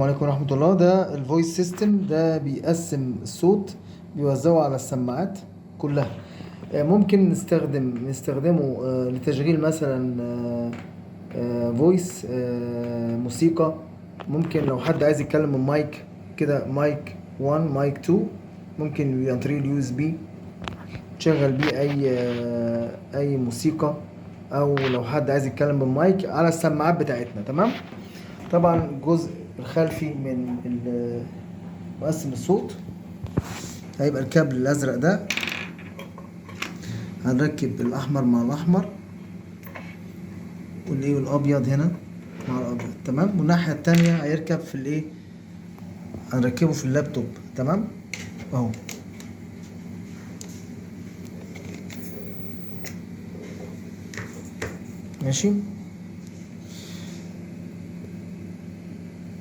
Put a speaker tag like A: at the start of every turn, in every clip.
A: عليكم ورحمة الله. ده ال voice system، ده بيقسم الصوت، بيوزعه على السماعات كلها. ممكن نستخدمه لتشغيل مثلا voice، موسيقى. ممكن لو حد عايز يتكلم من مايك كده، مايك 1 مايك 2، ممكن عن طريق ال USB تشغل بيه اي موسيقى، او لو حد عايز يتكلم بالمايك على السماعات بتاعتنا. تمام. طبعا الجزء الخلفي من مقسم الصوت هيبقى الكابل الازرق ده، هنركب الاحمر مع الاحمر والايه والابيض هنا مع الابيض. تمام. والناحية التانية هيركب في الايه، هنركبه في اللابتوب. تمام اهو. ماشي.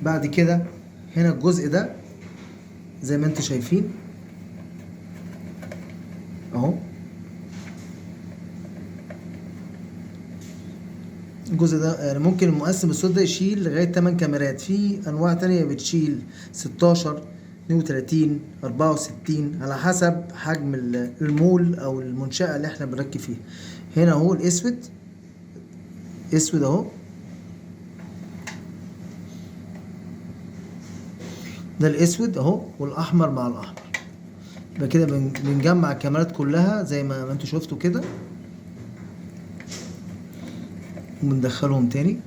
A: بعد كده هنا الجزء ده زي ما انتم شايفين اهو، الجزء ده يعني ممكن المقسم الصوت ده يشيل لغاية 8 كاميرات. في انواع تانية بتشيل 16، 32، 64، على حسب حجم المول او المنشأة اللي احنا بنركب فيها. هنا اهو الاسود، اسود اهو، ده الاسود اهو، والاحمر مع الاحمر. يبقى كده بنجمع الكاميرات كلها زي ما انتوا شفتوا كده، وبندخلهم تاني.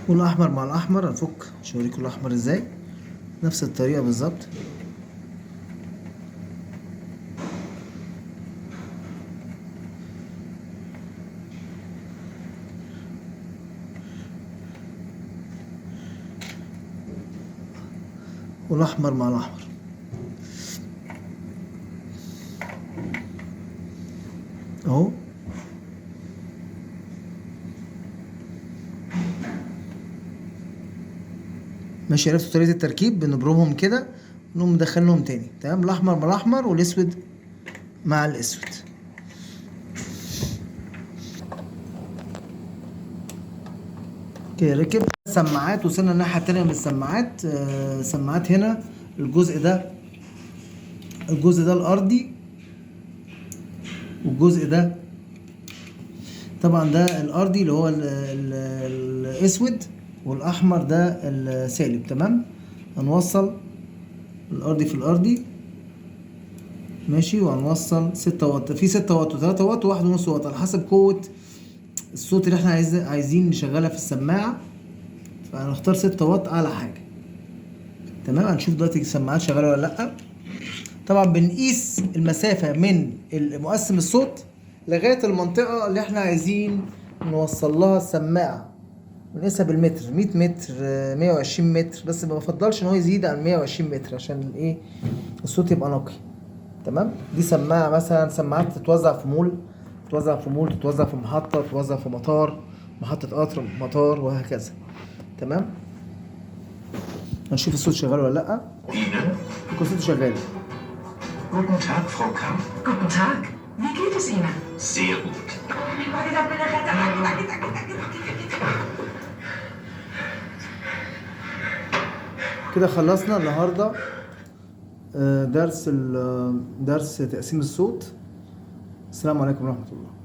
A: والاحمر مع الاحمر هنفك عشان اوريكم الاحمر ازاي، نفس الطريقة بالظبط. والاحمر مع الاحمر. اهو. ماشي. عرفتوا طريقة التركيب؟ بنبرمهم كده ونقوم مدخلهم تاني. تمام. الاحمر مع الاحمر والاسود مع الاسود. كده ركب سماعات. وصلنا الناحية التانية من السماعات. سماعات هنا الجزء ده، الجزء ده الارضي، والجزء ده طبعا ده الارضي اللي هو الاسود، والاحمر ده السالب. تمام. هنوصل الارضي في الارضي. ماشي. وهنوصل 6 واط، في 6 واط و3 واط وواحد ونص واط على حسب قوة الصوت اللي احنا عايزين نشغلها في السماعة. فهنختار 6 واط اعلى حاجة. تمام. هنشوف دلوقتي السماعات شغالة ولا لأ. طبعا بنقيس المسافة من مقسم الصوت لغاية المنطقة اللي احنا عايزين نوصل لها السماعة، بنقيسها بالمتر، 100 متر، 120 متر، بس ما بفضلش ان هو يزيد عن 120 متر عشان ايه الصوت يبقى نقي. تمام. دي سماعة مثلا، سماعات تتوزع في مول، تتوزع في مول، تتوزع في محطة، تتوزع في مطار، محطة قطر، مطار، وهكذا. تمام. هنشوف الصوت شغال ولا لأ. يكون صوته شغال.
B: Guten Tag, Frau Kamm.
C: Guten Tag. Wie geht es Ihnen?
B: Sehr gut.
A: كده خلصنا النهارده، درس تقسيم الصوت. السلام عليكم ورحمة الله.